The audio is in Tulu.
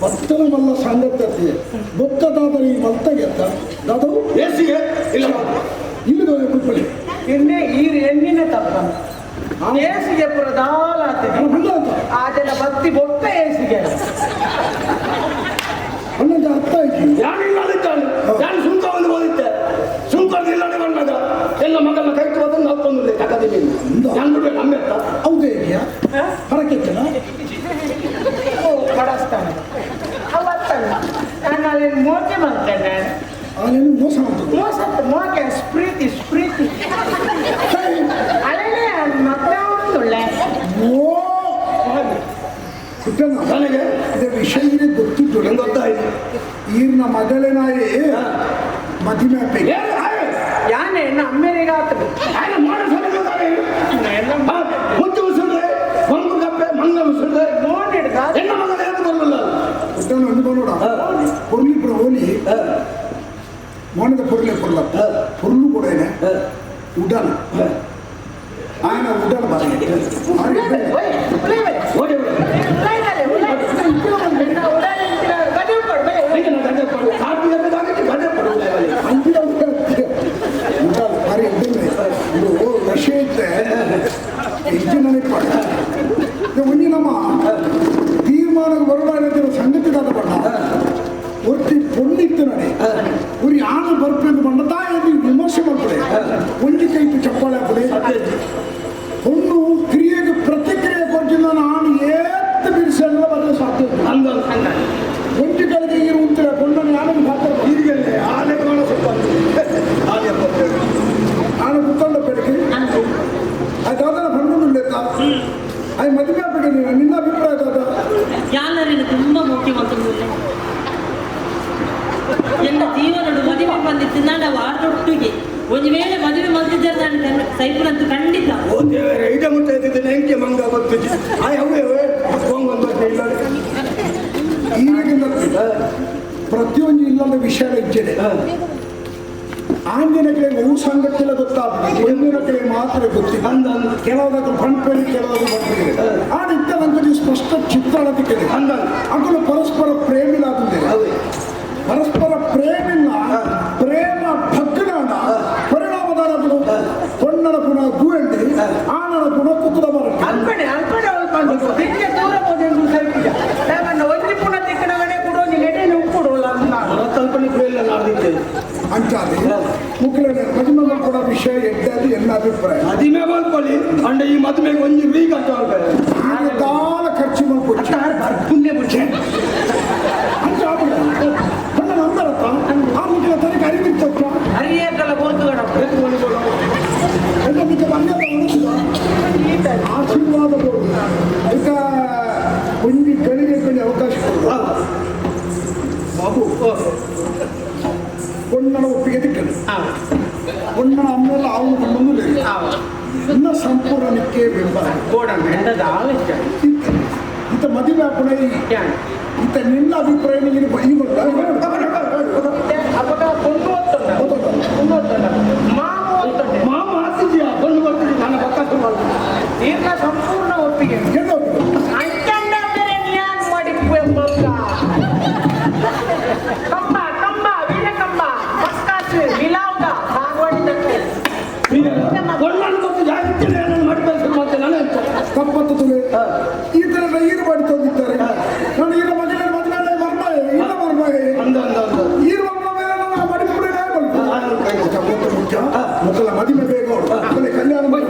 ಪತ್ತನ ಮಲ್ಲ ಸಾಂಗತ್ಯ ಬೊಕ್ಕ ದಾದರ ಈ ಮಲ್ತಗೆತ್ತ ದಾದವು ಏಸಿಗೆ ಇಲ್ಲ. ಇಲ್ಲಿ ಕುಳ್ಕೊಳ್ಳಿ. ಎಣ್ಣೆ ಈರು ಎಣ್ಣಿನ ತಪ್ಪ ಏಸಿಗೆ ಪುರ ದಾಲಾತಿದೆ. ಅಲ್ಲ ಅಂತ. ಆದೆಲ್ಲ ಬತ್ತಿ ಬೊಕ್ಕ ಏಸಿಗೆ. ಅಣ್ಣಂಗೆ ಅರ್ಥ ಆಯ್ತು. ಯಾರು ಇಲ್ಲದಿದ್ದಾನೆ, ಯಾರು ಸುಂಕ ಒಂದು ಓದಿದ್ದೆ, ಸುಂಕ ಇಲ್ಲದೆ ಬಂದಾಗ ಎಲ್ಲ ಮಗನ ಕೈ ಬಂದು ಹಾಕೊಂಡು ತಗದಿಲ್ಲ. ನಾನು ಬಿಟ್ಟೆ ನಮ್ಮೆತ್ತ. ಹೌದೇ ಇದೆಯಾ ಹೊರಕೆತ್ತಲ್ಲ? ಓ ಬಡಸ್ತಾನೆ ಅವತ್ತಲ್ಲ, ನಾನು ಅಲ್ಲಿ ಮೋಕೆ ಮಾಡ್ತೇನೆ. ಆನೇನು ಮೋಸ ಮಾಡ್ತದೆ? ಮೋಸ ಮೋಕೆ, ಸ್ಪ್ರೀತಿ ಸ್ಪ್ರೀತಿ. ಅಲ್ಲೇ ಮಕ್ಕಳ ಒಳ್ಳೆ. ಓ ಪುಟ್ಟಣ್ಣ. ನನಗೆ ಇದೇ ವಿಷಯ ಗೊತ್ತಿತ್ತು. ನಂಗೆ ಗೊತ್ತಾಯ್ತು. ಈರ್ನ ಮಗಳೇನಾಯಿ ಮದಿಮೆ ಅಪ್ಪೆಗೆ. ಏನು ಹಾಗೆ? ಯಾನೆ ಎನ್ನ ಅಮ್ಮೇರಿಗೆ ಆತದು. ఆయన మాట సరిగ్గా ಮುತ್ತು ಉಸಿದ್ರೆ ಮಂಗು ಕಪ್ಪೆ ಮಂಗ ಉಸಿದ್ರೆ. ಮೋನಿಡ್ದ. ಹೆಣ್ಣು ಮಗನ ಏನು ಬರಲಿಲ್ಲ. ಪುಟ್ಟಣ್ಣ, ಒಂದು ಬರೋಡ பொருள் ఇప్పుడు ಓಲಿ ಮೋನದ பொருளே பொருಳ பொருள் ಕೂಡ ಉಡಲ್ ఆయన ಉಡಲ್ ಬಾರಿ. ಓಡಿ. ಅಂಚಿನ ಉಡಲ್ ಉಡಲ್ ಭಾರಿ ಎಡ್ಡೆನೆ. ಇದು ವಿಷಯ ಇತ್ತೆ ಹೆಚ್ಚಿನ ನೆನಪಾಡ. ಒಂಜಿ ನಮ್ಮ ತೀರ್ಮಾನಕ್ಕೆ ಬರೋಣ ಅನ್ನೋದಿರೋ ಸಂಗತಿ ದಾದ ಬಣ್ಣ ಒರ್ತಿ ಪೊಣ್ಣಿತ್ತು ನಡೆ ಉರಿ ಆಣ ಬರ್ಪೆಂದು ಬಣ್ಣ ತಾಯಿ ವಿಮರ್ಶೆ ಮಾಡ್ಕೊಡೆ. ಒಂಜಿ ಕೈಪು ಚಪ್ಪಾಳೆ ಹಾಕೊಡೆ. ಪೊಣ್ಣು ಕ್ರಿಯೆಗೆ ಪ್ರತಿಕ್ರಿಯೆ ಕೊಡ್ತಿದ್ದ ನಾನು ಏತ್ ಬಿಡಿಸೆಲ್ಲ ಬರಲು ಸಾಧ್ಯ ಇಲ್ಲ. ಒಂಜಿ ಕಡೆಗೆ ಈರು ಉಂತಿರ ಪೊಣ್ಣನ್ನು ಯಾರನ್ನು ಪಾತ್ರ. ಆನೆ ಕಾಣ ಸ್ವಲ್ಪ ಆನೆ. ನಾನು ಕುತ್ಕೊಂಡ ಬೆಳಗ್ಗೆ ಅದಾದ ಪಣ್ಣು ಆಯ್ ಮದುವೆ ಆಗ್ಬೇಕು. ನೀನು ನಿನ್ನ ಅಭಿಪ್ರಾಯ ದಾದ? ಯಾನರಿನ ತುಂಬ ಮೋಕೆ ಮಂತೊಂದುಲ್ಲೆ. ಎನ್ನ ಜೀವನಡು ಮದುವೆ ಬಂದಿತ್ತು ನಾನು ವಾರದೊಟ್ಟಿಗೆ. ಒಂದು ವೇಳೆ ಮದುವೆ ಮಲ್ತಿದ್ದಾರೆ ನಾನು ಸೈಪುರಂತೂ ಖಂಡಿತ. ಓ ದೇವರೇ, ಇಡ ಮುಟ್ಟ ಇದ್ದಿದ್ದೇನೆ ಹೆಂಗೆ ಮಂಗ ಗೊತ್ತಿದ್ದು ಆಯ್ ಅವೇ ಒಂದು ಇಲ್ಲ. ಈಗಿನ ಪ್ರತಿಯೊಂದು ಇಲ್ಲದ ವಿಷಯ ಇಚ್ಛೆ ಆಂದಿನ ಕಡೆ ಹೂ ಸಂಗತಿಲ್ಲ ಗೊತ್ತಾಗ್ತದೆ, ಒಂದಿನ ಕಡೆ ಮಾತ್ರ ಗೊತ್ತಿಲ್ಲ. ಅಂದ. ಕೆಲವದಾಗ ಪಂಪೇಳಿ, ಕೆಲವರು ಬರ್ತಿದೆ. ಆ ನಿತ್ಯ ನಂಗೆ ಸ್ಪಷ್ಟ ಚಿತ್ರಣ ತಿಕ್ಕಿದೆ. ಅಂದ. ಅಗಳು ಪರಸ್ಪರ ಪ್ರೇಮಿಲಾಗುತ್ತದೆ. ಹೌದು. ಪರಸ್ಪರ ಪ್ರೇಮಿಲ್ಲ, ಪ್ರೇಮ ಭಗ್ನಾನ ಪರಿಣಾಮದಾರಗಳು ಪೊಣ್ಣನ ಪುನಃ ಗೂಂಡಿ, ಆನನ ಪುನಃ ಕುಕ್ಕದ ಮರಕ್ಕೆ. ಅಲ್ಪಣೆ ಅಲ್ಪಣೆ ಅವಳು ದಿಕ್ಕೆ ದೂರ ಹೋದೆಂದು ಸೈಪಿದ ನನ್ನ ಒಂಜಿ ಪುನಃ ತಿಕ್ಕನವನೇ ಕೊಡು, ನೀನು ಎಡೆ ಉಪ್ಪುಡುವಲ್ಲ ಅಂತ ನಾನು. ಕಲ್ಪನೆ ಇಲ್ಲ ನಾಡ್ದಿದ್ದೆ. ಅಂಚಾದೆ ಮುಕ್ಕಳನೆ ಮದುಮಗಳು ಕೂಡ ವಿಷಯ ಎಡ್ಡಾದಿ ಎಲ್ಲ ಅಭಿಪ್ರಾಯ. ಮದುವೆ ಮಾಡ್ಕೊಳ್ಳಿ ಅಂಡ ಈ ಮದುವೆಗೆ ಒಂದು ರೀ ಖರ್ಚು ಆಗ್ಬೇಕು. ಈಗ ದಾಲ ಖರ್ಚು ಮಾಡ್ಕೊಚ್ಚಿ. ಪುಣ್ಯ ಬುಡ್ಚೆ. ಅಂಚ ಆಪುಂಡು ಪೊಣ್ಣನ ಅಂದರತ್ತ ಆ ಮುಖ್ಯ ತನಕ ಅರಿವಿತ್ತಕ್ಕ. ಹರಿಯಕಲ್ಲ ಗೋತುಗಣ. ಎಂತ ಮಿಕ್ಕ ಬಂದ ಆಶೀರ್ವಾದ ಕೊಡು. ಈಗ ಒಂಜಿ ಗಳಿಗೆ ಕೊಂಚ ಅವಕಾಶ ಕೊಡು ಬಾಬು. ಪೊಣ್ಣನ ಒಪ್ಪಿಗೆ ತಿಕ್ಕಲು, ಪೊಣ್ಣನ ಅಮ್ಮೆಲ್ಲ ಅವನು ಕೊಂಡೊಂದು ಇನ್ನ ಸಂಪೂರ್ಣಕ್ಕೆ ಬೆಂಬಲ. ಗೋಡಂಬಿ ಎಂತದ ಆಲೋಚನೆ. ಇತ್ತ ಇತ್ತ ಮದುವೆ ಆಪುಣ. ಇತ್ತ ನಿನ್ನ ಅಭಿಪ್ರಾಯ ನೀನು ಈ ಅಪ್ಪಗ ಪೊಣ್ಣು ಒತ್ತುಂಡ, ಪೊಣ್ಣು ಒತ್ತುಂಡ, ಮಾಮ ಒತ್ತುಂಡೆ. ಮಾಮ ಹಾಕ್ತಿದ್ಯಾ ಬಂದು ಬರ್ತೀನಿ ನನ್ನ ಪಕ್ಕ. ದೀರ್ಘ ಸಂಪೂರ್ಣ ಒಪ್ಪಿಗೆ. ಎಲ್ಲ ಒಪ್ಪಿಗೆ. ಅಂಚಂಡಂದರೆ ನ್ಯಾನ್ ಮಡಿಪ್ಪು ಎಂಬಕ್ಕ ಕಂಬ ಕಂಬ ವೀರ ಕಂಬ ಪಕ್ಕಾಸು ಮಿಲಾವ್ದ ಸಾಗುವಳಿ ತಟ್ಟೆ. ಒಳ್ಳನ್ನು ಗೊತ್ತು ಜಾಗೃತಿ ಮಾಡಬೇಕು ಮತ್ತೆ ನಾನು ಎಂತ? ತಪ್ಪತ್ತು ತುಲೆ ಈ ತರ ಈರು ಮಾಡಿ ತಂದಿದ್ದಾರೆ. ನಾನು ಈರ ಮಗನ ಮದುವೆ ಮರ್ಮ ಇಲ್ಲ ಮರ್ಮ. ಅಂದ ಅಂದ ಅಂದ. ಈರು ಮರ್ಮ ಮೇಲೆ ನಾನು ಮಡಿಪುಡಿ ಮುಖ್ಯ ಮುಖ್ಯ ಮಕ್ಕಳ ಮದುವೆ ಬೇಗ ಅವ್ರು. ಆಮೇಲೆ ಕಲ್ಯಾಣ ಮಾಡಿ.